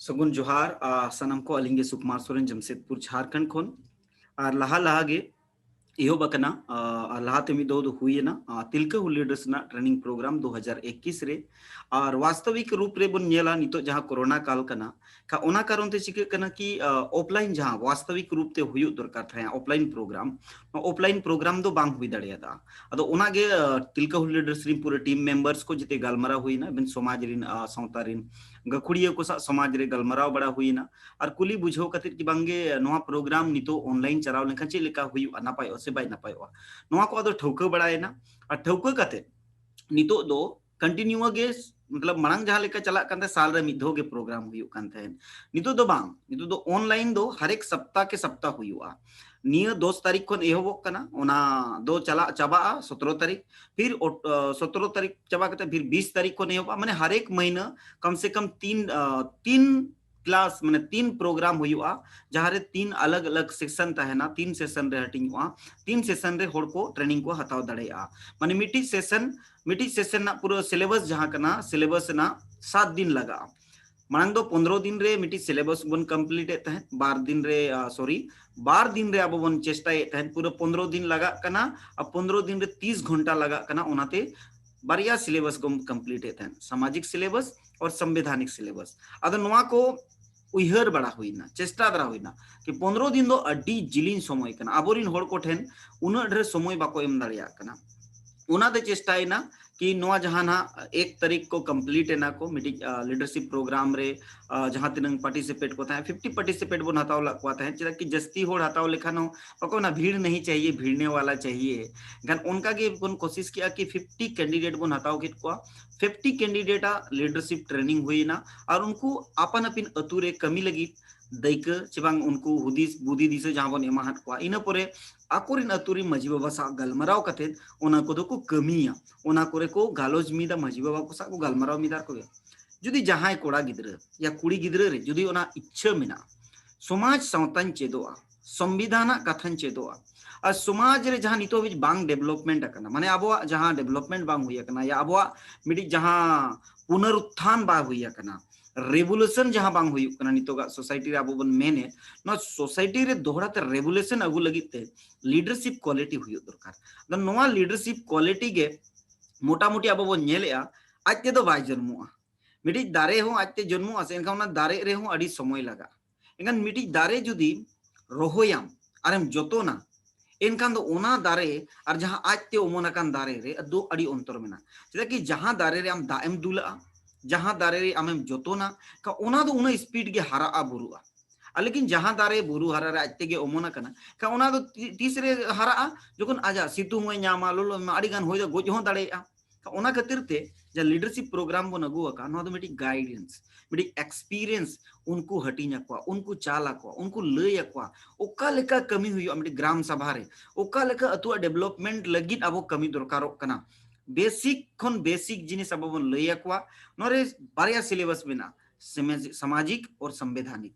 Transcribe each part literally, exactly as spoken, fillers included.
ᱥᱟᱹᱜᱩᱱ ᱡᱚᱦᱟᱨ, ᱟ, ᱥᱟᱱᱟᱢ ᱠᱚ᱾ ᱟᱹᱞᱤᱧ ᱜᱮ ᱥᱩᱠᱩᱢᱟᱨ ᱥᱚᱨᱮᱱ, ᱡᱟᱢᱥᱮᱫᱽᱯᱩᱨ, ᱡᱷᱟᱨᱠᱷᱚᱸᱰ ᱠᱷᱚᱱ᱾ ᱟᱨ ᱞᱟᱦᱟ ᱞᱟᱦᱟ ᱜᱮ ᱮᱦᱚᱵ ᱟᱠᱟᱱᱟ, ᱟ, ᱟᱨ ᱞᱟᱦᱟᱛᱮ ᱢᱤᱫ ᱫᱷᱟᱣ ᱫᱚ ᱦᱩᱭ ᱮᱱᱟ, ᱟ, ᱛᱤᱞᱠᱟᱹ ᱦᱩᱞ ᱞᱤᱰᱟᱨᱥ ᱨᱮᱱᱟᱜ ᱴᱨᱮᱱᱤᱝ ᱯᱨᱳᱜᱨᱟᱢ ᱫᱩ ᱦᱟᱡᱟᱨ ᱮᱠᱤᱥ ᱨᱮ᱾ ᱟᱨ ᱣᱟᱥᱛᱚᱵᱤᱠ ᱨᱩᱯ ᱨᱮᱵᱚᱱ ᱧᱮᱞᱟ, ᱱᱤᱛᱚᱜ ᱡᱟᱦᱟᱸ ᱠᱳᱨᱳᱱᱟ ᱠᱟᱞ ᱠᱟᱱᱟ, ᱠᱷᱟ-, ᱚᱱᱟ ᱠᱟᱨᱚᱱ ᱛᱮ ᱪᱤᱠᱟᱹᱜ ᱠᱟᱱᱟ ᱠᱤ, ᱟ, ᱚᱯᱷᱞᱟᱭᱤᱱ ᱡᱟᱦᱟᱸ ᱣᱟᱥᱛᱚᱵᱤᱠ ᱨᱩᱯ ᱛᱮ ᱦᱩᱭᱩᱜ ᱫᱚᱨᱠᱟᱨ ᱛᱟᱦᱮᱸ, ᱚᱯᱷᱞᱟᱭᱤᱱ ᱯᱨᱳᱜᱨᱟᱢ, ᱚᱯᱷᱞᱟᱭᱤᱱ ᱯᱨᱳᱜᱨᱟᱢ ᱫᱚ ᱵᱟᱝ ᱦᱩᱭ ᱫᱟᱲᱮᱭᱟᱫᱟ᱾ ᱟᱫᱚ ᱚᱱᱟᱜᱮ, ᱟ, ᱛᱤᱞᱠᱟᱹ ᱦᱩᱞ ᱞᱤᱰᱟᱨᱥ ᱨᱮᱱ ᱯᱩᱨᱟᱹ ᱴᱤᱢ ᱢᱮᱢᱵᱟᱨᱥ ᱠᱚ ᱡᱮᱛᱮ ᱜᱟᱞᱢᱟᱨᱟᱣ ᱦᱩᱭᱱᱟ, ᱮᱵᱮᱱ ᱥᱚᱢᱟᱡᱽ ᱨᱮᱱ, ᱟ, ᱥᱟᱶᱛᱟ ᱨᱮᱱ ᱜᱟᱹᱠᱷᱩᱲᱤᱭᱟᱹ ᱠᱚ ᱥᱟᱶ ᱥᱚᱢᱟᱡᱽ ᱨᱮ ᱜᱟᱞᱢᱟᱨᱟᱣ ᱵᱟᱲᱟ ᱦᱩᱭᱱᱟ᱾ ᱟᱨ ᱠᱩᱞᱤ ᱵᱩᱡᱷᱟᱹᱣ ᱠᱟᱛᱮᱫ ᱠᱤ ᱵᱟᱝᱜᱮ ᱱᱚᱣᱟ ᱯᱨᱳᱜᱨᱟᱢ ᱱᱤᱛᱚᱜ ᱚᱱᱞᱟᱭᱤᱱ ᱪᱟᱞᱟᱣ ᱞᱮᱱᱠᱷᱟᱱ ᱪᱮᱫ ᱞᱮᱠᱟ ᱦᱩᱭᱩᱜᱼᱟ, ᱱᱟᱯᱟᱭᱚᱜᱼᱟ ᱥᱮ ᱵᱟᱭ ᱱᱟᱯᱟᱭᱚᱜᱼᱟ, ᱱᱚᱣᱟ ᱠᱚ ᱟᱫᱚ ᱴᱷᱟᱹᱣᱠᱟᱹ ᱵᱟᱲᱟᱭᱮᱱᱟ᱾ ᱟᱨ ᱴᱷᱟᱹᱣᱠᱟᱹ ᱠᱟᱛᱮᱫ ᱱᱤᱛᱚᱜ ᱫᱚ ᱠᱚᱱᱴᱤᱱᱤᱭᱩ ᱜᱮ, ᱢᱚᱛᱞᱚᱵ ᱢᱟᱲᱟᱝ ᱡᱟᱦᱟᱸ ᱞᱮᱠᱟ ᱪᱟᱞᱟᱜ ᱠᱟᱱ ᱛᱟᱦᱮᱸ, ᱥᱟᱞ ᱨᱮ ᱢᱤᱫ ᱫᱷᱟᱣ ᱜᱮ ᱯᱨᱳᱜᱨᱟᱢ ᱦᱩᱭᱩᱜ ᱠᱟᱱ ᱛᱟᱦᱮᱸᱫ, ᱱᱤᱛᱚᱜ ᱫᱚ ᱵᱟᱝ, ᱱᱤᱛᱚᱜ ᱫᱚ ᱚᱱᱞᱟᱭᱤᱱ ᱫᱚ ᱦᱟᱨᱮᱠ ᱥᱟᱯᱛᱟ ᱠᱮ ᱥᱟᱯᱛᱟ ᱦᱩᱭᱩᱜᱼᱟ᱾ ᱱᱤᱭᱟᱹ ᱫᱚᱥ ᱛᱟᱹᱨᱤᱠᱷ ᱠᱷᱚᱱ ᱮᱦᱚᱵᱚᱜ ᱠᱟᱱᱟ, ᱚᱱᱟ ᱫᱚ ᱪᱟᱞᱟᱜ ᱪᱟᱵᱟᱜᱼᱟ ᱥᱚᱛᱨᱚ ᱛᱟᱹᱨᱤᱠᱷ, ᱯᱷᱤᱨ ᱚᱴ-, ᱟ, ᱥᱚᱛᱨᱚ ᱛᱟᱹᱨᱤᱠᱷ ᱪᱟᱵᱟ ᱠᱟᱛᱮ ᱯᱷᱤᱨ ᱵᱤᱥ ᱛᱟᱹᱨᱤᱠᱷ ᱠᱷᱚᱱ ᱮᱦᱚᱵᱚᱜᱼᱟ, ᱢᱟᱱᱮ ᱦᱟᱨᱮᱠ ᱢᱟᱹᱦᱤᱱᱟᱹ ᱠᱚᱢ ᱥᱮ ᱠᱚᱢ ᱛᱤᱱ, ᱟ, ᱛᱤᱱ ᱠᱞᱟᱥ, ᱢᱟᱱᱮ ᱛᱤᱱ ᱯᱨᱳᱜᱨᱟᱢ ᱦᱩᱭᱩᱜᱼᱟ, ᱡᱟᱦᱟᱸ ᱨᱮ ᱛᱤᱱ ᱟᱞᱟᱜᱽ ᱟᱞᱟᱜᱽ ᱥᱮᱠᱥᱚᱱ ᱛᱟᱦᱮᱱᱟ, ᱛᱤᱱ ᱥᱮᱥᱚᱱ ᱨᱮ ᱦᱟᱹᱴᱤᱧᱚᱜᱼᱟ, ᱛᱤᱱ ᱥᱮᱥᱚᱱ ᱨᱮ ᱦᱚᱲ ᱠᱚ ᱴᱨᱮᱱᱤᱝ ᱠᱚ ᱦᱟᱛᱟᱣ ᱫᱟᱲᱮᱭᱟᱜᱼᱟ᱾ ᱢᱟᱱᱮ ᱢᱤᱫᱴᱤᱡ ᱥᱮᱥᱚᱱ, ᱢᱤᱫᱴᱤᱡ ᱥᱮᱥᱚᱱ ᱨᱮᱱᱟᱜ ᱯᱩᱨᱟᱹ ᱥᱤᱞᱮᱵᱟᱥ ᱡᱟᱦᱟᱸ ᱠᱟᱱᱟ, ᱥᱤᱞᱮᱵᱟᱥ ᱨᱮᱱᱟᱜ ᱥᱟᱛ ᱫᱤᱱ ᱞᱟᱜᱟᱜᱼᱟ᱾ ᱢᱟᱲᱟᱝ ᱫᱚ ᱯᱚᱱᱨᱚ ᱫᱤᱱ ᱨᱮ ᱢᱤᱫᱴᱤᱡ ᱥᱤᱞᱮᱵᱟᱥ ᱵᱚᱱ ᱠᱚᱢᱯᱞᱤᱴ ᱮᱫ ᱛᱟᱦᱮᱸᱫ, ᱵᱟᱨ ᱫᱤᱱ ᱨᱮ, ᱟ, ᱥᱚᱨᱤ, ᱵᱟᱨ ᱫᱤᱱ ᱨᱮ ᱟᱵᱚ ᱵᱚᱱ ᱪᱮᱥᱴᱟᱭᱮᱫ ᱛᱟᱦᱮᱸᱫ, ᱯᱩᱨᱟᱹ ᱯᱚᱱᱨᱚ ᱫᱤᱱ ᱞᱟᱜᱟᱜ ᱠᱟᱱᱟ ᱟᱨ ᱯᱚᱱᱨᱚ ᱫᱤᱱ ᱨᱮ ᱛᱤᱥ ᱜᱷᱚᱱᱴᱟ ᱞᱟᱜᱟᱜ ᱠᱟᱱᱟ, ᱚᱱᱟᱛᱮ ᱵᱟᱨᱭᱟ ᱥᱤᱞᱮᱵᱟᱥ ᱵᱚᱱ ᱠᱚᱢᱯᱞᱤᱴ ᱮᱫ ᱛᱟᱦᱮᱸᱫ, ᱥᱟᱢᱟᱡᱤᱠ ᱥᱤᱞᱮᱵᱟᱥ ᱟᱨ ᱥᱚᱝᱵᱤᱫᱷᱟᱱᱤᱠ ᱥᱤᱞᱮᱵᱟᱥ᱾ ᱟᱫᱚ ᱱᱚᱣᱟ ᱠᱚ ᱩᱭᱦᱟᱹᱨ ᱵᱟᱲᱟ ᱦᱩᱭᱱᱟ, ᱪᱮᱥᱴᱟ ᱫᱟᱨᱟ ᱦᱩᱭᱱᱟ ᱠᱤ ᱯᱚᱱᱨᱚ ᱫᱤᱱ ᱫᱚ ᱟᱹᱰᱤ ᱡᱤᱞᱤᱧ ᱥᱚᱢᱚᱭ ᱠᱟᱱᱟ, ᱟᱵᱚᱨᱤᱱ ᱦᱚᱲ ᱠᱚᱴᱷᱮᱱ ᱩᱱᱟᱹᱜ ᱰᱷᱮᱨ ᱥᱚᱢᱚᱭ ᱵᱟᱠᱚ ᱮᱢ ᱫᱟᱲᱮᱭᱟᱜ ᱠᱟᱱᱟ᱾ ᱚᱱᱟᱛᱮ ᱪᱮᱥᱴᱟᱭᱮᱱᱟ ᱠᱤ ᱱᱚᱣᱟ ᱡᱟᱦᱟᱸ ᱱᱟᱦᱟᱜ ᱮᱠ ᱛᱟᱹᱨᱤᱠᱷ ᱠᱚ ᱠᱚᱢᱯᱞᱤᱴ ᱮᱱᱟ ᱠᱚ, ᱢᱤᱫᱴᱤᱡ, ᱟ, ᱞᱤᱰᱟᱨᱥᱤᱯ ᱯᱨᱳᱜᱨᱟᱢ ᱨᱮ, ᱟ, ᱡᱟᱦᱟᱸ ᱛᱤᱱᱟᱹᱝ ᱯᱟᱨᱴᱤᱥᱤᱯᱮᱴ ᱠᱚ ᱛᱟᱦᱮᱸᱫ, ᱯᱷᱤᱯᱴᱤ ᱯᱟᱨᱴᱤᱥᱤᱯᱮᱴ ᱵᱚᱱ ᱦᱟᱛᱟᱣ ᱞᱮᱫ ᱠᱚᱣᱟ ᱛᱟᱦᱮᱸᱫ, ᱪᱮᱫᱟᱜ ᱠᱤ ᱡᱟᱹᱥᱛᱤ ᱦᱚᱲ ᱦᱟᱛᱟᱣ ᱞᱮᱠᱷᱟᱱ ᱦᱚᱸ ᱵᱟᱠᱚ ᱢᱮᱱᱟ, ᱵᱷᱤᱲ ᱱᱟᱦᱤ ᱪᱟᱦᱤᱭᱮ, ᱵᱷᱤᱲᱱᱮ ᱣᱟᱞᱟ ᱪᱟᱦᱤᱭᱮ᱾ ᱮᱱᱠᱷᱟᱱ ᱚᱱᱠᱟ ᱜᱮ ᱵᱚᱱ ᱠᱳᱥᱤᱥ ᱠᱮᱜᱼᱟ ᱠᱤ ᱯᱷᱤᱯᱴᱤ ᱠᱮᱱᱰᱤᱰᱮᱴ ᱵᱚᱱ ᱦᱟᱛᱟᱣ ᱠᱮᱫ ᱠᱚᱣᱟ, ᱯᱷᱤᱯᱴᱤ ᱠᱮᱱᱰᱤᱰᱮᱴ ᱟᱜ ᱞᱤᱰᱟᱨᱥᱤᱯ ᱴᱨᱮᱱᱤᱝ ᱦᱩᱭᱮᱱᱟ, ᱟᱨ ᱩᱱᱠᱩ ᱟᱯᱟᱱ ᱟᱹᱯᱤᱱ ᱟᱹᱛᱩ ᱨᱮ ᱠᱟᱹᱢᱤ ᱞᱟᱹᱜᱤᱫ ᱫᱟᱹᱭᱠᱟᱹ ᱪᱮ ᱵᱟᱝ ᱩᱱᱠᱩ ᱦᱩᱫᱤᱥ ᱵᱩᱫᱷᱤ ᱫᱤᱥᱟᱹ ᱡᱟᱦᱟᱸ ᱵᱚᱱ ᱮᱢᱟᱦᱟᱫ ᱠᱚᱣᱟ, ᱤᱱᱟᱹ ᱯᱚᱨᱮ ᱟᱠᱚᱨᱮᱱ ᱟᱹᱛᱩ ᱨᱮᱱ ᱢᱟᱹᱡᱷᱤ ᱵᱟᱵᱟ ᱥᱟᱶ ᱜᱟᱞᱢᱟᱨᱟᱣ ᱠᱟᱛᱮᱫ ᱚᱱᱟ ᱠᱚᱫᱚ ᱠᱚ ᱠᱟᱹᱢᱤᱭᱟ, ᱚᱱᱟ ᱠᱚᱨᱮ ᱠᱚ ᱜᱟᱞᱚᱪ ᱢᱤᱫᱟ, ᱢᱟᱹᱡᱷᱤ ᱵᱟᱵᱟ ᱠᱚ ᱥᱟᱶ ᱠᱚ ᱜᱟᱞᱢᱟᱨᱟᱣ ᱢᱤᱫᱟ ᱠᱚ᱾ ᱡᱩᱫᱤ ᱡᱟᱦᱟᱸᱭ ᱠᱚᱲᱟ ᱜᱤᱫᱽᱨᱟᱹ ᱭᱟ ᱠᱩᱲᱤ ᱜᱤᱫᱽᱨᱟᱹ ᱨᱮ ᱡᱩᱫᱤ ᱚᱱᱟ ᱤᱪᱪᱷᱟᱹ ᱢᱮᱱᱟᱜᱼᱟ, ᱥᱚᱢᱟᱡᱽ ᱥᱟᱶᱛᱟᱧ ᱪᱮᱫᱚᱜᱼᱟ, ᱥᱚᱝᱵᱤᱫᱷᱟᱱᱟᱜ ᱠᱟᱛᱷᱟᱧ ᱪᱮᱫᱚᱜᱼᱟ, ᱟᱨ ᱥᱚᱢᱟᱡᱽ ᱨᱮ ᱡᱟᱦᱟᱸ ᱱᱤᱛᱚᱜ ᱦᱟᱹᱵᱤᱡ ᱵᱟᱝ ᱰᱮᱵᱷᱞᱚᱯᱢᱮᱱᱴ ᱟᱠᱟᱱᱟ, ᱢᱟᱱᱮ ᱟᱵᱚᱣᱟᱜ ᱡᱟᱦᱟᱸ ᱰᱮᱵᱷᱞᱚᱯᱢᱮᱱᱴ ᱵᱟᱝ ᱦᱩᱭ ᱟᱠᱟᱱᱟ, ᱭᱟ ᱟᱵᱚᱣᱟᱜ ᱢᱤᱫᱴᱤᱡ ᱡᱟᱦᱟᱸ ᱯᱩᱱᱚᱨᱩᱛᱛᱷᱟᱱ ᱵᱟᱝ ᱦᱩᱭ ᱟᱠᱟᱱᱟ, ᱨᱮᱵᱩᱞᱮᱥᱚᱱ ᱡᱟᱦᱟᱸ ᱵᱟᱝ ᱦᱩᱭᱩᱜ ᱠᱟᱱᱟ ᱱᱤᱛᱚᱜᱟᱜ ᱥᱳᱥᱟᱭᱴᱤ ᱨᱮ ᱟᱵᱚ ᱵᱚᱱ ᱢᱮᱱᱮᱫ, ᱱᱚᱣᱟ ᱥᱳᱥᱟᱭᱴᱤ ᱨᱮ ᱫᱚᱦᱲᱟ ᱛᱮ ᱨᱮᱵᱩᱞᱮᱥᱚᱱ ᱟᱹᱜᱩ ᱞᱟᱹᱜᱤᱫ ᱛᱮ ᱞᱤᱰᱟᱨᱥᱤᱯ ᱠᱣᱟᱞᱤᱴᱤ ᱦᱩᱭᱩᱜ ᱫᱚᱨᱠᱟᱨ᱾ ᱟᱫᱚ ᱱᱚᱣᱟ ᱞᱤᱰᱟᱨᱥᱤᱯ ᱠᱣᱟᱞᱤᱴᱤ ᱜᱮ ᱢᱚᱴᱟᱢᱩᱴᱤ ᱟᱵᱚ ᱵᱚᱱ ᱧᱮᱞᱮᱜᱼᱟ, ᱟᱡ ᱛᱮᱫᱚ ᱵᱟᱭ ᱡᱚᱱᱢᱚᱜᱼᱟ᱾ ᱢᱤᱫᱴᱤᱡ ᱫᱟᱨᱮ ᱦᱚᱸ ᱟᱡ ᱛᱮ ᱡᱚᱱᱢᱚᱜᱼᱟ ᱥᱮ, ᱮᱱᱠᱷᱟᱱ ᱚᱱᱟ ᱫᱟᱨᱮ ᱨᱮᱦᱚᱸ ᱟᱹᱰᱤ ᱥᱚᱢᱚᱭ ᱞᱟᱜᱟᱜᱼᱟ᱾ ᱮᱱᱠᱷᱟᱱ ᱢᱤᱫᱴᱤᱡ ᱫᱟᱨᱮ ᱡᱩᱫᱤ ᱨᱚᱦᱚᱭᱟᱢ ᱟᱨᱮᱢ ᱡᱚᱛᱚᱱᱟ, ᱮᱱᱠᱷᱟᱱ ᱫᱚ ᱚᱱᱟ ᱫᱟᱨᱮ ᱟᱨ ᱡᱟᱦᱟᱸ ᱟᱡᱛᱮ ᱚᱢᱚᱱ ᱟᱠᱟᱱ ᱫᱟᱨᱮ ᱨᱮ ᱫᱚ ᱟᱹᱰᱤ ᱚᱱᱛᱚᱨ ᱢᱮᱱᱟᱜᱼᱟ᱾ ᱪᱮᱫᱟᱜ ᱠᱤ ᱡᱟᱦᱟᱸ ᱫᱟᱨᱮ ᱨᱮ ᱟᱢ ᱫᱟᱜ ᱮᱢ ᱫᱩᱞᱟᱜᱼᱟ, ᱡᱟᱦᱟᱸ ᱫᱟᱨᱮ ᱨᱮ ᱟᱢᱮᱢ ᱡᱚᱛᱚᱱᱟ, ᱠᱟ-, ᱚᱱᱟ ᱫᱚ ᱩᱱᱟᱹᱜ ᱥᱯᱤᱰ ᱜᱮ ᱦᱟᱨᱟᱜᱼᱟ, ᱵᱩᱨᱩᱜᱼᱟ᱾ ᱟᱨ ᱞᱮᱠᱤᱱ ᱡᱟᱦᱟᱸ ᱫᱟᱨᱮ ᱵᱩᱨᱩ ᱦᱟᱨᱟ ᱨᱮ ᱟᱡ ᱛᱮᱜᱮ ᱚᱢᱚᱱ ᱟᱠᱟᱱᱟ, ᱠᱟ-, ᱚᱱᱟ ᱫᱚ ᱛᱤ-, ᱛᱤᱥ ᱨᱮ ᱦᱟᱨᱟᱜᱼᱟ? ᱡᱚᱠᱷᱚᱱ ᱟᱡᱟᱜ ᱥᱤᱛᱩᱝ ᱦᱚᱸᱭ ᱧᱟᱢᱟ, ᱞᱚᱞᱚ ᱮᱢᱟ, ᱟᱹᱰᱤ ᱜᱟᱱ ᱦᱚᱭ ᱫᱚ ᱜᱚᱡ ᱦᱚᱸ ᱫᱟᱲᱮᱭᱟᱜᱼᱟ᱾ ᱚᱱᱟ ᱠᱷᱟᱹᱛᱤᱨ ᱛᱮ ᱡᱟᱦᱟᱸ ᱞᱤᱰᱟᱨᱥᱤᱯ ᱯᱨᱳᱜᱨᱟᱢ ᱵᱚᱱ ᱟᱹᱜᱩ ᱟᱠᱟᱫ, ᱱᱚᱣᱟ ᱫᱚ ᱢᱤᱫᱴᱤᱡ ᱜᱟᱭᱰᱮᱱᱥ, ᱢᱤᱫᱴᱤᱡ ᱮᱠᱥᱯᱤᱨᱤᱭᱮᱱᱥ ᱩᱱᱠᱩ ᱦᱟᱹᱴᱤᱧ ᱟᱠᱚᱣᱟ, ᱩᱱᱠᱩ ᱪᱟᱞ ᱟᱠᱚᱣᱟ, ᱩᱱᱠᱩ ᱞᱟᱹᱭ ᱟᱠᱚᱣᱟ, ᱚᱠᱟ ᱞᱮᱠᱟ ᱠᱟᱹᱢᱤ ᱦᱩᱭᱩᱜᱼᱟ ᱢᱤᱫᱴᱤᱡ ᱜᱨᱟᱢ ᱥᱟᱵᱷᱟ ᱨᱮ, ᱚᱠᱟ ᱞᱮᱠᱟ ᱟᱹᱛᱩᱣᱟᱜ ᱰᱮᱵᱷᱞᱚᱯᱢᱮᱱᱴ ᱞᱟᱹᱜᱤᱫ ᱟᱵᱚ ᱠᱟᱹᱢᱤ ᱫᱚᱨᱠᱟᱨᱚᱜ ᱠᱟᱱᱟ᱾ ᱵᱮᱥᱤᱠ ᱠᱷᱚᱱ ᱵᱮᱥᱤᱠ ᱡᱤᱱᱤᱥ ᱟᱵᱚ ᱵᱚᱱ ᱞᱟᱹᱭ ᱟᱠᱚᱣᱟ᱾ ᱱᱚᱣᱟ ᱨᱮ ᱵᱟᱨᱭᱟ ᱥᱤᱞᱮᱵᱟᱥ ᱢᱮᱱᱟᱜᱼᱟ, ᱥᱮᱢᱮᱡ-, ᱥᱟᱢᱟᱡᱤᱠ ᱟᱨ ᱥᱚᱝᱵᱤᱫᱷᱟᱱᱤᱠ᱾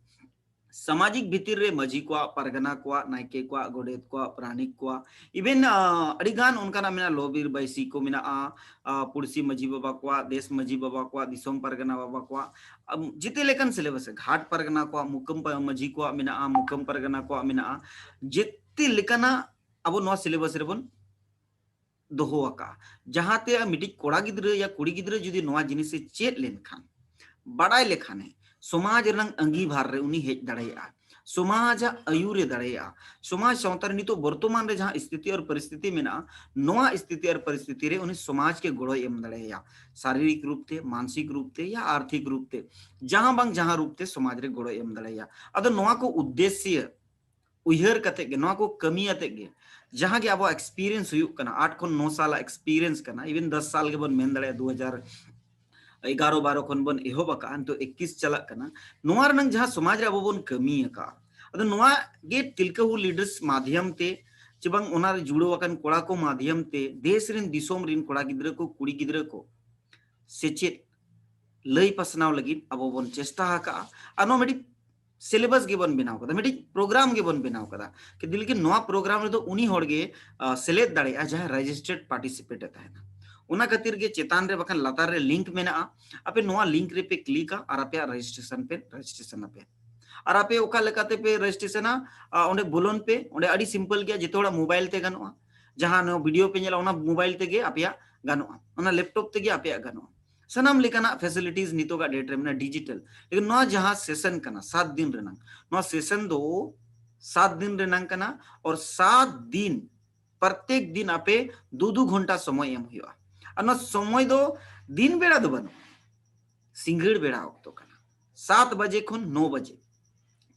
ᱥᱟᱢᱟᱡᱤᱠ ᱵᱷᱤᱛᱤᱨ ᱨᱮ ᱢᱟᱹᱡᱷᱤ ᱠᱚᱣᱟᱜ, ᱯᱟᱨᱜᱟᱱᱟ ᱠᱚᱣᱟᱜ, ᱱᱟᱭᱠᱮ ᱠᱚᱣᱟᱜ, ᱜᱚᱰᱮᱛ ᱠᱚᱣᱟᱜ, ᱯᱟᱨᱟᱱᱤᱠ ᱠᱚᱣᱟᱜ, even, ᱟᱹᱰᱤ ᱜᱟᱱ ᱚᱱᱠᱟᱱᱟᱜ ᱢᱮᱱᱟᱜᱼᱟ, ᱞᱚ ᱵᱤᱨ ᱵᱟᱹᱭᱥᱤ ᱠᱚ ᱢᱮᱱᱟᱜᱼᱟ, ᱟ, ᱯᱩᱲᱥᱤ ᱢᱟᱹᱡᱷᱤ ᱵᱟᱵᱟ ᱠᱚᱣᱟᱜ, ᱫᱮᱥ ᱢᱟᱹᱡᱷᱤ ᱵᱟᱵᱟ ᱠᱚᱣᱟᱜ, ᱫᱤᱥᱚᱢ ᱯᱟᱨᱜᱟᱱᱟ ᱵᱟᱵᱟ ᱠᱚᱣᱟᱜ, ᱟᱢ, ᱡᱮᱛᱮ ᱞᱮᱠᱟᱱ ᱥᱤᱞᱮᱵᱟᱥ ᱨᱮ, ᱜᱷᱟᱴ ᱯᱟᱨᱜᱟᱱᱟ ᱠᱚᱣᱟᱜ, ᱢᱩᱠᱟᱹᱢ ᱯᱟ-, ᱢᱟᱹᱡᱷᱤ ᱠᱚᱣᱟᱜ ᱢᱮᱱᱟᱜᱼᱟ, ᱢᱩᱠᱟᱹᱢ ᱯᱟᱨᱜᱟᱱᱟ ᱠᱚᱣᱟᱜ ᱢᱮᱱᱟᱜᱼᱟ, ᱡᱮᱛᱮ ᱞᱮᱠᱟᱱᱟᱜ ᱟᱵᱚ ᱱᱚᱣᱟ ᱥᱤᱞᱮᱵᱟᱥ ᱨᱮᱵᱚᱱ ᱫᱚᱦᱚ ᱟᱠᱟᱫᱼᱟ᱾ ᱡᱟᱦᱟᱸᱛᱮ ᱢᱤᱫᱴᱤᱡ ᱠᱚᱲᱟ ᱜᱤᱫᱽᱨᱟᱹ ᱭᱟ ᱠᱩᱲᱤ ᱜᱤᱫᱽᱨᱟᱹ ᱡᱩᱫᱤ ᱱᱚᱣᱟ ᱡᱤᱱᱤᱥ ᱮ ᱪᱮᱫ ᱞᱮᱱᱠᱷᱟᱱ, ᱵᱟᱰᱟᱭ ᱞᱮᱠᱷᱟᱱᱮ, ᱥᱚᱢᱟᱡᱽ ᱨᱮᱱᱟᱜ ᱟᱸᱜᱤᱵᱷᱟᱨ ᱨᱮ ᱩᱱᱤ ᱦᱮᱡ ᱫᱟᱲᱮᱭᱟᱜᱼᱟ, ᱥᱚᱢᱟᱡᱟᱜ ᱟᱹᱭᱩᱨ ᱮ ᱫᱟᱲᱮᱭᱟᱜᱼᱟ᱾ ᱥᱚᱢᱟᱡᱽ ᱥᱟᱶᱛᱟ ᱨᱮ ᱱᱤᱛᱚᱜ ᱵᱚᱨᱛᱚᱢᱟᱱ ᱨᱮ ᱡᱟᱦᱟᱸ ᱥᱛᱷᱤᱛᱤ ᱟᱨ ᱯᱚᱨᱤᱥᱛᱷᱤᱛᱤ ᱢᱮᱱᱟᱜᱼᱟ, ᱱᱚᱣᱟ ᱥᱛᱷᱤᱛᱤ ᱟᱨ ᱯᱚᱨᱤᱥᱛᱷᱤᱛᱤ ᱨᱮ ᱩᱱᱤ ᱥᱚᱢᱟᱡᱽ ᱜᱮ ᱜᱚᱲᱚᱭ ᱮᱢ ᱫᱟᱲᱮᱭᱟᱭᱟ, ᱥᱟᱨᱤᱨᱤᱠ ᱨᱩᱯ ᱛᱮ, ᱢᱟᱱᱥᱤᱠ ᱨᱩᱯ ᱛᱮ ᱭᱟ ᱟᱨᱛᱷᱤᱠ ᱨᱩᱯ ᱛᱮ, ᱡᱟᱦᱟᱸ ᱵᱟᱝ ᱡᱟᱦᱟᱸ ᱨᱩᱯ ᱛᱮ ᱥᱚᱢᱟᱡᱽ ᱨᱮ ᱜᱚᱲᱚᱭ ᱮᱢ ᱫᱟᱲᱮᱭᱟᱭᱟ᱾ ᱟᱫᱚ ᱱᱚᱣᱟ ᱠᱚ ᱩᱫᱽᱫᱮᱥᱭᱚ ᱩᱭᱦᱟᱹᱨ ᱠᱟᱛᱮ ᱜᱮ, ᱱᱚᱣᱟ ᱠᱚ ᱠᱟᱹᱢᱤ ᱟᱛᱮ ᱜᱮ, ᱡᱟᱦᱟᱸ ᱜᱮ ᱟᱵᱚᱣᱟᱜ ᱮᱠᱥᱯᱤᱨᱤᱭᱮᱱᱥ ᱦᱩᱭᱩᱜ ᱠᱟᱱᱟ, ᱟᱴ ᱠᱷᱚᱱ ᱱᱚ ᱥᱟᱞᱟᱜ ᱮᱠᱥᱯᱤᱨᱤᱭᱮᱱᱥ ᱠᱟᱱᱟ, even ᱫᱚᱥ ᱥᱟᱞ ᱜᱮᱵᱚᱱ ᱢᱮᱱ ᱫᱟᱲᱮᱭᱟᱜᱼᱟ, ᱫᱩ ᱦᱟᱡᱟᱨ ᱮᱜᱟᱨᱚ ᱵᱟᱨᱚ ᱠᱷᱚᱱ ᱵᱚᱱ ᱮᱦᱚᱵ ᱟᱠᱟᱫᱼᱟ, ᱱᱤᱛᱚᱜ ᱮᱠᱤᱥ ᱪᱟᱞᱟᱜ ᱠᱟᱱᱟ᱾ ᱱᱚᱣᱟ ᱨᱮᱱᱟᱝ ᱡᱟᱦᱟᱸ ᱥᱚᱢᱟᱡᱽ ᱨᱮ ᱟᱵᱚ ᱵᱚᱱ ᱠᱟᱹᱢᱤ ᱟᱠᱟᱫᱼᱟ, ᱟᱫᱚ ᱱᱚᱣᱟ ᱜᱮ ᱛᱤᱞᱠᱟᱹ ᱦᱩ ᱞᱤᱰᱟᱨᱥ ᱢᱟᱫᱷᱭᱚᱢ ᱛᱮ ᱪᱮ ᱵᱟᱝ ᱚᱱᱟ ᱨᱮ ᱡᱩᱲᱟᱹᱣ ᱟᱠᱟᱱ ᱠᱚᱲᱟ ᱠᱚ ᱢᱟᱫᱷᱭᱚᱢ ᱛᱮ ᱫᱮᱥ ᱨᱮᱱ, ᱫᱤᱥᱚᱢ ᱨᱮᱱ ᱠᱚᱲᱟ ᱜᱤᱫᱽᱨᱟᱹ ᱠᱚ, ᱠᱩᱲᱤ ᱜᱤᱫᱽᱨᱟᱹ ᱠᱚ ᱥᱮᱪᱮᱫ ᱞᱟᱹᱭ ᱯᱟᱥᱱᱟᱣ ᱞᱟᱹᱜᱤᱫ ᱟᱵᱚ ᱵᱚᱱ ᱪᱮᱥᱴᱟ ᱟᱠᱟᱫᱼᱟ᱾ ᱟᱨ ᱱᱚᱣᱟ ᱢᱤᱫᱴᱤᱡ ᱥᱤᱞᱮᱵᱟᱥ ᱜᱮᱵᱚᱱ ᱵᱮᱱᱟᱣ ᱠᱟᱫᱟ, ᱢᱤᱫᱴᱤᱡ ᱯᱨᱳᱜᱨᱟᱢ ᱜᱮᱵᱚᱱ ᱵᱮᱱᱟᱣ ᱠᱟᱫᱟ᱾ ᱠᱤᱱᱛᱩ ᱞᱮᱠᱤᱱ ᱱᱚᱣᱟ ᱯᱨᱳᱜᱨᱟᱢ ᱨᱮᱫᱚ ᱩᱱᱤ ᱦᱚᱲ ᱜᱮ, ᱟ, ᱥᱮᱞᱮᱫ ᱫᱟᱲᱮᱭᱟᱜᱼᱟ ᱡᱟᱦᱟᱸᱭ ᱨᱮᱡᱤᱥᱴᱟᱨᱰ ᱯᱟᱨᱴᱤᱥᱤᱯᱮᱴ ᱮ ᱛᱟᱦᱮᱱᱟ᱾ ᱚᱱᱟ ᱠᱷᱟᱹᱛᱤᱨ ᱜᱮ ᱪᱮᱛᱟᱱ ᱨᱮ ᱵᱟᱠᱷᱟᱱ ᱞᱟᱛᱟᱨ ᱨᱮ ᱞᱤᱝᱠ ᱢᱮᱱᱟᱜᱼᱟ, ᱟᱯᱮ ᱱᱚᱣᱟ ᱞᱤᱝᱠ ᱨᱮᱯᱮ ᱠᱞᱤᱠᱟ ᱟᱨ ᱟᱯᱮᱭᱟᱜ ᱨᱮᱡᱤᱥᱴᱨᱮᱥᱚᱱ ᱯᱮ ᱨᱮᱡᱤᱥᱴᱨᱮᱥᱚᱱ ᱟᱯᱮ᱾ ᱟᱨ ᱟᱯᱮ ᱚᱠᱟ ᱞᱮᱠᱟᱛᱮ ᱯᱮ ᱨᱮᱡᱤᱥᱴᱨᱮᱥᱚᱱᱟ, ᱚᱸᱰᱮ ᱵᱚᱞᱚᱱ ᱯᱮ, ᱚᱸᱰᱮ ᱟᱹᱰᱤ ᱥᱤᱢᱯᱚᱞ ᱜᱮᱭᱟ, ᱡᱚᱛᱚ ᱦᱚᱲᱟᱜ ᱢᱳᱵᱟᱭᱤᱞ ᱛᱮ ᱜᱟᱱᱚᱜᱼᱟ᱾ ᱡᱟᱦᱟᱸ ᱱᱚᱣᱟ ᱵᱷᱤᱰᱤᱭᱳ ᱯᱮ ᱧᱮᱞᱟ ᱚᱱᱟ ᱢᱳᱵᱟᱭᱤᱞ ᱛᱮᱜᱮ ᱟᱯᱮᱭᱟᱜ ᱜᱟᱱᱚᱜᱼᱟ, ᱚᱱᱟ ᱞᱮᱯᱴᱚᱯ ᱛᱮᱜᱮ ᱟᱯᱮᱭᱟᱜ ᱜᱟᱱᱚᱜᱼᱟ᱾ ᱥᱟᱱᱟᱢ ᱞᱮᱠᱟᱱᱟᱜ ᱯᱷᱮᱥᱤᱞᱤᱴᱤᱥ ᱱᱤᱛᱚᱜᱟᱜ ᱰᱮᱴ ᱨᱮ ᱢᱮᱱᱟᱜᱼᱟ, ᱰᱤᱡᱤᱴᱟᱞ᱾ ᱞᱮᱠᱤᱱ ᱱᱚᱣᱟ ᱡᱟᱦᱟᱸ ᱥᱮᱥᱚᱱ ᱠᱟᱱᱟ ᱥᱟᱛ ᱫᱤᱱ ᱨᱮᱱᱟᱝ, ᱱᱚᱣᱟ ᱥᱮᱥᱚᱱ ᱫᱚ ᱥᱟᱛ ᱫᱤᱱ ᱨᱮᱱᱟᱝ ᱠᱟᱱᱟ᱾ ᱚᱨ ᱥᱟᱛ ᱫᱤᱱ ᱯᱨᱚᱛᱮᱠ ᱫᱤᱱ ᱟᱯᱮ ᱫᱩ ᱫᱩ ᱜᱷᱚᱱᱴᱟ ᱥᱚᱢᱚᱭ ᱮᱢ ᱦᱩᱭᱩᱜᱼᱟ᱾ ᱟᱨ ᱱᱚᱣᱟ ᱥᱚᱢᱚᱭ ᱫᱚ ᱫᱤᱱ ᱵᱮᱲᱟ ᱫᱚ ᱵᱟᱹᱱᱩᱜᱼᱟ, ᱥᱤᱸᱜᱟᱹᱲ ᱵᱮᱲᱟ ᱚᱠᱛᱚ ᱠᱟᱱᱟ, ᱥᱟᱛ ᱵᱟᱡᱮ ᱠᱷᱚᱱ ᱱᱚ ᱵᱟᱡᱮ᱾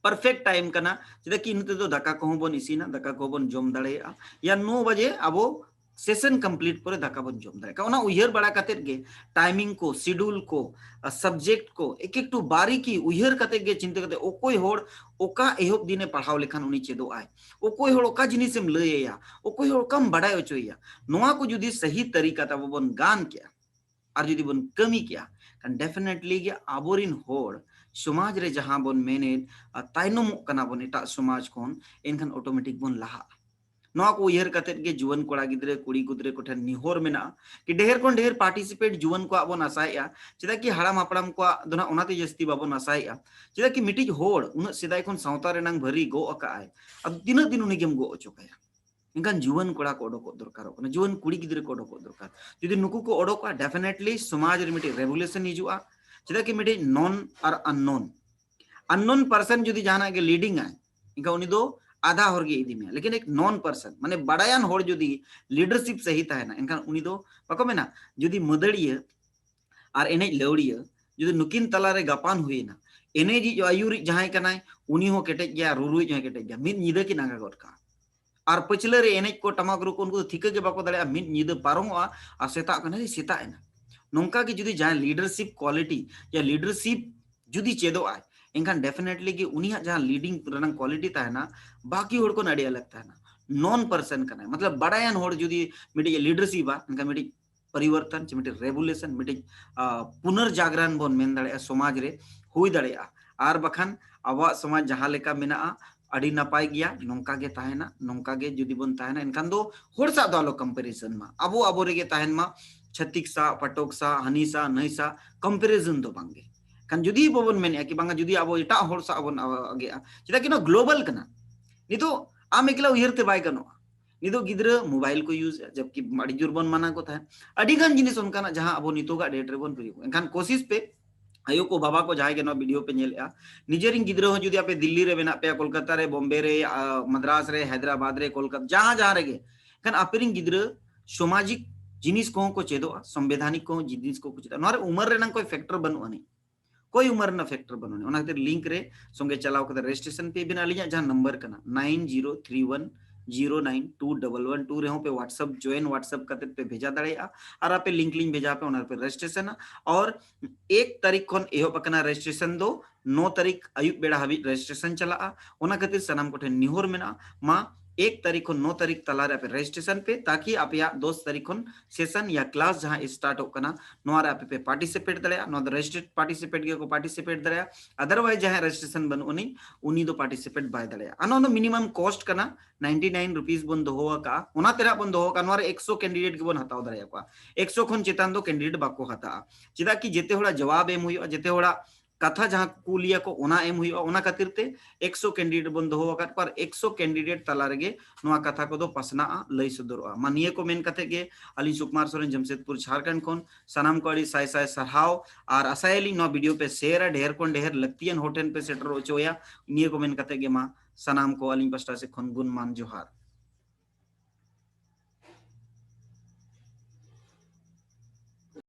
ᱯᱟᱨᱯᱷᱮᱠᱴ ᱴᱟᱭᱤᱢ ᱠᱟᱱᱟ, ᱪᱮᱫᱟᱜ ᱠᱤ ᱤᱱᱟᱹ ᱛᱮᱫᱚ ᱫᱟᱠᱟ ᱠᱚᱦᱚᱸ ᱵᱚᱱ ᱤᱥᱤᱱᱟ, ᱫᱟᱠᱟ ᱠᱚᱦᱚᱸ ᱵᱚᱱ ᱡᱚᱢ ᱫᱟᱲᱮᱭᱟᱜᱼᱟ᱾ ᱭᱟ ᱱᱚ ᱵᱟᱡᱮ ᱟᱵᱚ ᱥᱮᱥᱚᱱ ᱠᱚᱢᱯᱞᱤᱴ ᱯᱚᱨᱮ ᱫᱟᱠᱟ ᱵᱚᱱ ᱡᱚᱢ ᱫᱟᱲᱮᱭᱟᱜᱼᱟ᱾ ᱚᱱᱟ ᱩᱭᱦᱟᱹᱨ ᱵᱟᱲᱟ ᱠᱟᱛᱮᱫ ᱜᱮ ᱴᱟᱭᱢᱤᱝ ᱠᱚ, ᱥᱤᱰᱩᱞ ᱠᱚ, ᱥᱟᱵᱡᱮᱠᱴ ᱠᱚ ᱮᱠ ᱮᱠᱴᱩ ᱵᱟᱨᱤᱠᱤ ᱩᱭᱦᱟᱹᱨ ᱠᱟᱛᱮᱫ ᱜᱮ, ᱪᱤᱱᱛᱟᱹ ᱠᱟᱛᱮᱫ ᱚᱠᱚᱭ ᱦᱚᱲ ᱚᱠᱟ ᱮᱦᱚᱵ ᱫᱤᱱᱮ ᱯᱟᱲᱦᱟᱣ ᱞᱮᱠᱷᱟᱱ ᱩᱱᱤ ᱪᱮᱫᱚᱜ ᱟᱭ, ᱚᱠᱚᱭ ᱦᱚᱲ ᱚᱠᱟ ᱡᱤᱱᱤᱥᱮᱢ ᱞᱟᱹᱭ ᱟᱭᱟ, ᱚᱠᱚᱭ ᱦᱚᱲ ᱚᱠᱟᱢ ᱵᱟᱰᱟᱭ ᱦᱚᱪᱚᱭᱮᱭᱟ, ᱱᱚᱣᱟ ᱠᱚ ᱡᱩᱫᱤ ᱥᱟᱹᱦᱤ ᱛᱟᱹᱨᱤᱠᱟ ᱛᱮ ᱟᱵᱚ ᱵᱚᱱ ᱜᱟᱱ ᱠᱮᱜᱼᱟ ᱟᱨ ᱡᱩᱫᱤ ᱵᱚᱱ ᱠᱟᱹᱢᱤ ᱠᱮᱜᱼᱟ, ᱠᱷᱟᱱ ᱰᱮᱯᱷᱤᱱᱮᱴᱞᱤ ᱜᱮ ᱟᱵᱚᱨᱤᱱ ᱦᱚᱲ ᱥᱚᱢᱟᱡᱽ ᱨᱮ ᱡᱟᱦᱟᱸ ᱵᱚᱱ ᱢᱮᱱᱮᱫ, ᱟᱨ ᱛᱟᱭᱱᱚᱢᱚᱜ ᱠᱟᱱᱟ ᱵᱚᱱ ᱮᱴᱟᱜ ᱥᱚᱢᱟᱡᱽ ᱠᱷᱚᱱ, ᱮᱱᱠᱷᱟᱱ ᱚᱴᱳᱢᱮᱴᱤᱠ ᱵᱚᱱ ᱞᱟᱦᱟᱜᱼᱟ᱾ ᱱᱚᱣᱟ ᱠᱚ ᱩᱭᱦᱟᱹᱨ ᱠᱟᱛᱮᱫ ᱜᱮ ᱡᱩᱣᱟᱹᱱ ᱠᱚᱲᱟ ᱜᱤᱫᱽᱨᱟᱹ, ᱠᱩᱲᱤ ᱜᱤᱫᱽᱨᱟᱹ ᱠᱚᱴᱷᱮᱱ ᱱᱮᱦᱚᱨ ᱢᱮᱱᱟᱜᱼᱟ ᱠᱤ ᱰᱷᱮᱨ ᱠᱷᱚᱱ ᱰᱷᱮᱨ ᱯᱟᱨᱴᱤᱥᱤᱯᱮᱴ ᱡᱩᱣᱟᱹᱱ ᱠᱚᱣᱟᱜ ᱵᱚᱱ ᱟᱥᱟᱭᱮᱫᱼᱟ᱾ ᱪᱮᱫᱟᱜ ᱠᱤ ᱦᱟᱲᱟᱢ ᱦᱟᱯᱲᱟᱢ ᱠᱚᱣᱟᱜ ᱫᱚ ᱱᱟᱜ ᱚᱱᱟᱛᱮ ᱡᱟᱹᱥᱛᱤ ᱵᱟᱵᱚᱱ ᱟᱥᱟᱭᱮᱫᱼᱟ᱾ ᱪᱮᱫᱟᱜ ᱠᱤ ᱢᱤᱫᱴᱤᱡ ᱦᱚᱲ ᱩᱱᱟᱹᱜ ᱥᱮᱫᱟᱭ ᱠᱷᱚᱱ ᱥᱟᱶᱛᱟ ᱨᱮᱱᱟᱝ ᱵᱷᱟᱹᱨᱤ ᱜᱚᱜ ᱟᱠᱟᱫ ᱟᱭ, ᱟᱫᱚ ᱛᱤᱱᱟᱹᱜ ᱫᱤᱱ ᱩᱱᱤ ᱜᱮᱢ ᱜᱚᱜ ᱦᱚᱪᱚ ᱠᱟᱭᱟ? ᱮᱱᱠᱷᱟᱱ ᱡᱩᱣᱟᱹᱱ ᱠᱚᱲᱟ ᱠᱚ ᱚᱰᱚᱠᱚᱜ ᱫᱚᱨᱠᱟᱨᱚᱜ ᱠᱟᱱᱟ, ᱡᱩᱣᱟᱹᱱ ᱠᱩᱲᱤ ᱜᱤᱫᱽᱨᱟᱹ ᱠᱚ ᱚᱰᱚᱠᱚᱜ ᱫᱚᱨᱠᱟᱨ᱾ ᱡᱩᱫᱤ ᱱᱩᱠᱩ ᱠᱚ ᱚᱰᱚᱠᱚᱜᱼᱟ, ᱰᱮᱯᱷᱤᱱᱮᱴᱞᱤ ᱥᱚᱢᱟᱡᱽ ᱨᱮ ᱢᱤᱫᱴᱤᱡ ᱨᱮᱵᱷᱩᱞᱮᱥᱚᱱ ᱦᱤᱡᱩᱜᱼᱟ᱾ ᱪᱮᱫᱟᱜ ᱠᱤ ᱢᱤᱫᱴᱤᱡ ᱱᱚᱱ ᱟᱨ ᱟᱱᱱᱳᱱ, ᱟᱱᱱᱳᱱ ᱯᱟᱨᱥᱚᱱ ᱡᱩᱫᱤ ᱡᱟᱦᱟᱱᱟᱜ ᱜᱮ ᱞᱤᱰᱤᱝ ᱟᱭ, ᱮᱱᱠᱷᱟᱱ ᱩᱱᱤ ᱫᱚ ᱟᱫᱷᱟ ᱦᱚᱨ ᱜᱮ ᱤᱫᱤ ᱢᱮᱭᱟ᱾ ᱞᱮᱠᱤᱱ ᱮᱠ ᱱᱚᱱ ᱯᱟᱨᱥᱚᱱ, ᱢᱟᱱᱮ ᱵᱟᱲᱟᱭᱟᱱ ᱦᱚᱲ ᱡᱩᱫᱤ ᱞᱤᱰᱟᱨᱥᱤᱯ ᱥᱟᱹᱦᱤ ᱛᱟᱦᱮᱱᱟ, ᱮᱱᱠᱷᱟᱱ ᱩᱱᱤ ᱫᱚ, ᱵᱟᱠᱚ ᱢᱮᱱᱟ, ᱡᱩᱫᱤ ᱢᱟᱹᱫᱟᱹᱲᱤᱭᱟᱹ ᱟᱨ ᱮᱱᱮᱡ ᱞᱟᱹᱣᱲᱤᱭᱟᱹ ᱡᱩᱫᱤ ᱱᱩᱠᱤᱱ ᱛᱟᱞᱟᱨᱮ ᱜᱟᱯᱟᱱ ᱦᱩᱭᱮᱱᱟ, ᱮᱱᱮᱡᱤᱡ ᱟᱹᱭᱩᱨᱤᱡ ᱡᱟᱦᱟᱸᱭ ᱠᱟᱱᱟᱭ, ᱩᱱᱤ ᱦᱚᱸ ᱠᱮᱴᱮᱡ ᱜᱮᱭᱟ, ᱨᱩᱨᱩᱭᱤᱡ ᱦᱚᱸᱭ ᱠᱮᱴᱮᱡ ᱜᱮᱭᱟ, ᱢᱤᱫ ᱧᱤᱫᱟᱹ ᱠᱤᱱ ᱟᱸᱜᱟ ᱜᱚᱫ ᱠᱟᱜᱼᱟ᱾ ᱟᱨ ᱯᱟᱹᱪᱷᱞᱟᱹ ᱨᱮ ᱮᱱᱮᱡ ᱠᱚ, ᱴᱟᱢᱟᱠ ᱨᱩ ᱠᱚ, ᱩᱱᱠᱩ ᱫᱚ ᱴᱷᱤᱠᱟᱹ ᱜᱮ ᱵᱟᱠᱚ ᱫᱟᱲᱮᱭᱟᱜᱼᱟ᱾ ᱢᱤᱫ ᱧᱤᱫᱟᱹ ᱯᱟᱨᱚᱢᱚᱜᱼᱟ ᱟᱨ ᱥᱮᱛᱟᱜ ᱠᱟᱱᱟ, ᱥᱮᱛᱟᱜ ᱮᱱᱟ᱾ ᱱᱚᱝᱠᱟ ᱜᱮ ᱡᱩᱫᱤ ᱡᱟᱦᱟᱸᱭ ᱞᱤᱰᱟᱨᱥᱤᱯ ᱠᱣᱟᱞᱤᱴᱤ ᱭᱟ ᱞᱤᱰᱟᱨᱥᱤᱯ ᱡᱩᱫᱤ ᱪᱮᱫᱚᱜ ᱟᱭ, ᱮᱱᱠᱷᱟᱱ ᱰᱮᱯᱷᱤᱱᱮᱴᱞᱤ ᱜᱮ ᱩᱱᱤᱭᱟᱜ ᱡᱟᱦᱟᱸ ᱞᱤᱰᱤᱝ ᱨᱮᱱᱟᱜ ᱠᱣᱟᱞᱤᱴᱤ ᱛᱟᱦᱮᱱᱟ, ᱵᱟᱹᱠᱤ ᱦᱚᱲ ᱠᱷᱚᱱ ᱟᱹᱰᱤ ᱟᱞᱟᱜᱽ ᱛᱟᱦᱮᱱᱟ᱾ ᱱᱚᱱ ᱯᱟᱨᱥᱚᱱ ᱠᱟᱱᱟᱭ, ᱢᱚᱛᱞᱚᱵ ᱵᱟᱲᱟᱭᱟᱱ ᱦᱚᱲ ᱡᱩᱫᱤ ᱢᱤᱫᱴᱤᱡ ᱞᱤᱰᱟᱨᱥᱤᱯᱟ, ᱮᱱᱠᱷᱟᱱ ᱢᱤᱫᱴᱤᱡ ᱯᱚᱨᱤᱵᱚᱨᱛᱚᱱ ᱪᱮ ᱢᱤᱫᱴᱤᱡ ᱨᱮᱵᱷᱩᱞᱮᱥᱚᱱ, ᱢᱤᱫᱴᱤᱡ, ᱟ, ᱯᱩᱱᱚᱨᱡᱟᱜᱽᱨᱚᱱ ᱵᱚᱱ ᱢᱮᱱ ᱫᱟᱲᱮᱭᱟᱜᱼᱟ, ᱥᱚᱢᱟᱡᱽ ᱨᱮ ᱦᱩᱭ ᱫᱟᱲᱮᱭᱟᱜᱼᱟ᱾ ᱟᱨ ᱵᱟᱠᱷᱟᱱ ᱟᱵᱚᱣᱟᱜ ᱥᱚᱢᱟᱡᱽ ᱡᱟᱦᱟᱸ ᱞᱮᱠᱟ ᱢᱮᱱᱟᱜᱼᱟ, ᱟᱹᱰᱤ ᱱᱟᱯᱟᱭ ᱜᱮᱭᱟ, ᱱᱚᱝᱠᱟ ᱜᱮ ᱛᱟᱦᱮᱱᱟ᱾ ᱱᱚᱝᱠᱟ ᱜᱮ ᱡᱩᱫᱤ ᱵᱚᱱ ᱛᱟᱦᱮᱱᱟ, ᱮᱱᱠᱷᱟᱱ ᱫᱚ ᱦᱚᱲ ᱥᱟᱶ ᱫᱚ ᱟᱞᱚ ᱠᱚᱢᱯᱮᱨᱤᱡᱚᱱ ᱢᱟ, ᱟᱵᱚ ᱟᱵᱚ ᱨᱮᱜᱮ ᱛᱟᱦᱮᱱ ᱢᱟ᱾ ᱪᱷᱟᱹᱛᱤᱠ ᱥᱟᱶ, ᱯᱟᱴᱚᱠ ᱥᱟᱶ, ᱦᱟᱹᱱᱤ ᱥᱟᱶ, ᱱᱟᱹᱭ ᱥᱟᱶ ᱠᱚᱢᱯᱮᱨᱤᱡᱚᱱ ᱫᱚ ᱵᱟᱝᱜᱮ᱾ ᱠᱷᱟᱱ ᱡᱩᱫᱤ ᱵᱟᱵᱚᱱ ᱢᱮᱱᱮᱫᱼᱟ ᱠᱤ ᱵᱟᱝᱟ ᱡᱩᱫᱤ ᱟᱵᱚ ᱮᱴᱟᱜ ᱦᱚᱲ ᱥᱟᱶ ᱵᱚᱱ ᱟᱜᱮᱜᱼᱟ, ᱪᱮᱫᱟᱜ ᱠᱤ ᱱᱚᱣᱟ ᱜᱞᱳᱵᱟᱞ ᱠᱟᱱᱟ᱾ ᱱᱤᱛᱚᱜ ᱟᱢ ᱮᱠᱞᱟ ᱩᱭᱦᱟᱹᱨ ᱛᱮ ᱵᱟᱭ ᱜᱟᱱᱚᱜᱼᱟ᱾ ᱱᱤᱛᱚᱜ ᱜᱤᱫᱽᱨᱟᱹ ᱢᱳᱵᱟᱭᱤᱞ ᱠᱚ ᱤᱭᱩᱡᱽ ᱮᱫᱼᱟ, ᱡᱚᱵᱠᱤ ᱟᱹᱰᱤ ᱡᱳᱨ ᱵᱚᱱ ᱢᱟᱱᱟ ᱠᱚ ᱛᱟᱦᱮᱸᱫ᱾ ᱟᱹᱰᱤ ᱜᱟᱱ ᱡᱤᱱᱤᱥ ᱚᱱᱠᱟᱱᱟᱜ ᱡᱟᱦᱟᱸ ᱟᱵᱚ ᱱᱤᱛᱚᱜᱟᱜ ᱰᱮᱴ ᱨᱮᱵᱚᱱ ᱯᱨᱚᱭᱳᱜ᱾ ᱮᱱᱠᱷᱟᱱ ᱠᱳᱥᱤᱥ ᱯᱮ, ᱟᱭᱳ ᱠᱚ ᱵᱟᱵᱟ ᱠᱚ ᱡᱟᱦᱟᱸᱭ ᱜᱮ ᱱᱚᱣᱟ ᱵᱷᱤᱰᱤᱭᱳ ᱯᱮ ᱧᱮᱞᱮᱫᱼᱟ, ᱱᱤᱡᱮᱨᱤᱱ ᱜᱤᱫᱽᱨᱟᱹ ᱦᱚᱸ ᱡᱩᱫᱤ ᱟᱯᱮ ᱫᱤᱞᱞᱤ ᱨᱮ ᱢᱮᱱᱟᱜ ᱯᱮᱭᱟ, ᱠᱳᱞᱠᱟᱛᱟ ᱨᱮ, ᱵᱚᱢᱵᱮ ᱨᱮ, ᱟ, ᱢᱟᱫᱽᱨᱟᱥ ᱨᱮ, ᱦᱟᱭᱫᱨᱟᱵᱟᱫᱽ ᱨᱮ, ᱠᱳᱞᱠᱟᱛᱟ, ᱡᱟᱦᱟᱸ ᱡᱟᱦᱟᱸ ᱨᱮᱜᱮ, ᱮᱱᱠᱷᱟᱱ ᱟᱯᱮᱨᱤᱱ ᱜᱤᱫᱽᱨᱟᱹ ᱥᱟᱢᱟᱡᱤᱠ ᱡᱤᱱᱤᱥ ᱠᱚᱦᱚᱸ ᱠᱚ ᱪᱮᱫᱚᱜᱼᱟ, ᱥᱚᱝᱵᱤᱫᱷᱟᱱᱤᱠ ᱠᱚᱦᱚᱸ ᱡᱤᱱᱤᱥ ᱠᱚᱦᱚᱸ ᱠᱚ ᱪᱮᱫᱚᱜᱼᱟ᱾ ᱱᱚᱣᱟ ᱨᱮ ᱩᱢᱟᱹᱨ ᱨᱮᱱᱟᱜ ᱠᱳᱭ ᱯᱷᱮᱠᱴᱚᱨ ᱵᱟᱹᱱᱩᱜ ᱟᱹᱱᱤᱡ, ᱠᱳᱭ ᱩᱢᱟᱹᱨ ᱨᱮᱱᱟᱜ ᱯᱷᱮᱠᱴᱚᱨ ᱵᱟᱹᱱᱩᱜ ᱟᱹᱱᱤᱡ᱾ ᱚᱱᱟ ᱠᱷᱟᱹᱛᱤᱨ ᱞᱤᱝᱠ ᱨᱮ ᱥᱚᱸᱜᱮ ᱪᱟᱞᱟᱣ ᱠᱟᱛᱮ ᱨᱮᱡᱤᱥᱴᱨᱮᱥᱚᱱ ᱯᱮ ᱵᱤᱱ᱾ ᱟᱹᱞᱤᱧᱟᱜ ᱡᱟᱦᱟᱸ ᱱᱟᱢᱵᱟᱨ ᱠᱟᱱᱟ, nine zero three one zero nine two double one two ᱨᱮᱦᱚᱸ ᱯᱮ WhatsApp, ᱡᱚᱭᱮᱱ WhatsApp ᱠᱟᱛᱮ ᱯᱮ ᱵᱷᱮᱡᱟ ᱫᱟᱲᱮᱭᱟᱜᱼᱟ᱾ ᱟᱨ ᱟᱯᱮ ᱞᱤᱝᱠ ᱞᱤᱧ ᱵᱷᱮᱡᱟ ᱟᱯᱮ, ᱚᱱᱟ ᱨᱮᱯᱮ ᱨᱮᱡᱤᱥᱴᱨᱮᱥᱚᱱᱟ᱾ ᱟᱨ ᱮᱠ ᱛᱟᱹᱨᱤᱠᱷ ᱠᱷᱚᱱ ᱮᱦᱚᱵ ᱟᱠᱟᱱᱟ ᱨᱮᱡᱤᱥᱴᱨᱮᱥᱚᱱ ᱫᱚ, ᱱᱚ ᱛᱟᱹᱨᱤᱠᱷ ᱟᱹᱭᱩᱵ ᱵᱮᱲᱟ ᱦᱟᱹᱵᱤᱡ ᱨᱮᱡᱤᱥᱴᱨᱮᱥᱚᱱ ᱪᱟᱞᱟᱜᱼᱟ᱾ ᱚᱱᱟ ᱠᱷᱟᱹᱛᱤᱨ ᱥᱟᱱᱟᱢ ᱠᱚᱴᱷᱮᱱ ᱱᱮᱦᱚᱨ ᱢᱮᱱᱟᱜᱼᱟ, ᱢᱟ ᱮᱠ ᱛᱟᱹᱨᱤᱠᱷ ᱠᱷᱚᱱ ᱱᱚ ᱛᱟᱹᱨᱤᱠᱷ ᱛᱟᱞᱟᱨᱮ ᱟᱯᱮ ᱨᱮᱡᱤᱥᱴᱨᱮᱥᱚᱱ ᱯᱮ, ᱛᱟᱠᱤ ᱟᱯᱮᱭᱟᱜ ᱫᱚᱥ ᱛᱟᱹᱨᱤᱠᱷ ᱠᱷᱚᱱ ᱥᱮᱥᱚᱱ ᱭᱟ ᱠᱞᱟᱥ ᱡᱟᱦᱟᱸ ᱥᱴᱟᱨᱴᱚᱜ ᱠᱟᱱᱟ, ᱱᱚᱣᱟ ᱨᱮ ᱟᱯᱮ ᱯᱮ ᱯᱟᱨᱴᱤᱥᱤᱯᱮᱴ ᱫᱟᱲᱮᱭᱟᱜᱼᱟ᱾ ᱱᱚᱣᱟ ᱫᱚ ᱨᱮᱡᱤᱥᱴᱟᱨᱰ ᱯᱟᱨᱴᱤᱥᱤᱯᱮᱴ ᱜᱮᱠᱚ ᱯᱟᱨᱴᱤᱥᱤᱯᱮᱴ ᱫᱟᱲᱮᱭᱟᱜᱼᱟ᱾ ᱟᱫᱟᱨᱣᱟᱭᱤᱡ ᱡᱟᱦᱟᱸᱭ ᱨᱮᱡᱤᱥᱴᱨᱮᱥᱚᱱ ᱵᱟᱹᱱᱩᱜ ᱟᱹᱱᱤᱡ, ᱩᱱᱤ ᱫᱚ ᱯᱟᱨᱴᱤᱥᱤᱯᱮᱴ ᱵᱟᱭ ᱫᱟᱲᱮᱭᱟᱜᱼᱟ᱾ ᱟᱨ ᱱᱚᱣᱟ ᱫᱚ ᱢᱤᱱᱤᱢᱟᱢ ᱠᱚᱥᱴ ᱠᱟᱱᱟ, ninety nine rupees ᱵᱚᱱ ᱫᱚᱦᱚ ᱟᱠᱟᱫᱼᱟ, ᱚᱱᱟ ᱛᱮ ᱱᱟᱜ ᱵᱚᱱ ᱫᱚᱦᱚ ᱟᱠᱟᱫᱼᱟ᱾ ᱱᱚᱣᱟ ᱨᱮ ᱮᱠᱥᱚ ᱠᱮᱱᱰᱤᱰᱮᱴ ᱜᱮᱵᱚᱱ ᱦᱟᱛᱟᱣ ᱫᱟᱲᱮᱭᱟᱠᱚᱣᱟ, ᱮᱠᱥᱚ ᱠᱷᱚᱱ ᱪᱮᱛᱟᱱ ᱫᱚ ᱠᱮᱱᱰᱤᱰᱮᱴ ᱵᱟᱠᱚ ᱦᱟᱛᱟᱜᱼᱟ᱾ ᱪᱮᱫᱟᱜ ᱠᱤ ᱡᱮᱛᱮ ᱦᱚᱲᱟᱜ ᱡᱚᱣᱟᱵ ᱮᱢ ᱦᱩᱭᱩᱜᱼᱟ, ᱡᱮᱛᱮ ᱦᱚᱲᱟᱜ ᱠᱟᱛᱷᱟ ᱡᱟᱦᱟᱸ ᱠᱩᱞᱤᱭᱟᱠᱚ ᱚᱱᱟ ᱮᱢ ᱦᱩᱭᱩᱜᱼᱟ᱾ ᱚᱱᱟ ᱠᱷᱟᱹᱛᱤᱨ ᱛᱮ ᱮᱠᱥᱚ ᱠᱮᱱᱰᱤᱰᱮᱴ ᱵᱚᱱ ᱫᱚᱦᱚ ᱟᱠᱟᱫ ᱠᱚᱣᱟ ᱟᱨ ᱮᱠᱥᱚ ᱠᱮᱱᱰᱤᱰᱮᱴ ᱛᱟᱞᱟ ᱨᱮᱜᱮ ᱱᱚᱣᱟ ᱠᱟᱛᱷᱟ ᱠᱚᱫᱚ ᱯᱟᱥᱱᱟᱜᱼᱟ, ᱞᱟᱹᱭ ᱥᱚᱫᱚᱨᱚᱜᱼᱟ᱾ ᱢᱟ ᱱᱤᱭᱟᱹ ᱠᱚ ᱢᱮᱱ ᱠᱟᱛᱮ ᱜᱮ ᱟᱹᱞᱤᱧ ᱥᱩᱠᱩᱢᱟᱨ ᱥᱚᱨᱮᱱ ᱡᱟᱢᱥᱮᱫᱽᱯᱩᱨ ᱡᱷᱟᱲᱠᱷᱚᱸᱰ ᱠᱷᱚᱱ ᱥᱟᱱᱟᱢ ᱠᱚ ᱟᱹᱰᱤ ᱥᱟᱭ ᱥᱟᱭ ᱥᱟᱨᱦᱟᱣ ᱟᱨ ᱟᱥᱟᱭᱟᱞᱤᱧ ᱱᱚᱣᱟ ᱵᱷᱤᱰᱤᱭᱳ ᱯᱮ ᱥᱮᱭᱟᱨᱟ, ᱰᱷᱮᱨ ᱠᱷᱚᱱ ᱰᱷᱮᱨ ᱞᱟᱹᱠᱛᱤᱭᱟᱱ ᱦᱚᱲ ᱴᱷᱮᱱ ᱯᱮ ᱥᱮᱴᱮᱨ ᱦᱚᱪᱚᱭᱟ᱾ ᱱᱤᱭᱟᱹ ᱠᱚ ᱢᱮᱱ ᱠᱟᱛᱮ ᱜᱮ ᱢᱟ ᱥᱟᱱᱟᱢ ᱠᱚ ᱟᱹᱞᱤᱧ ᱯᱟᱥᱴᱟ ᱥᱮᱫ ᱠᱷᱚᱱ ᱜᱩᱱᱢᱟᱱ ᱡᱚᱦᱟᱨ᱾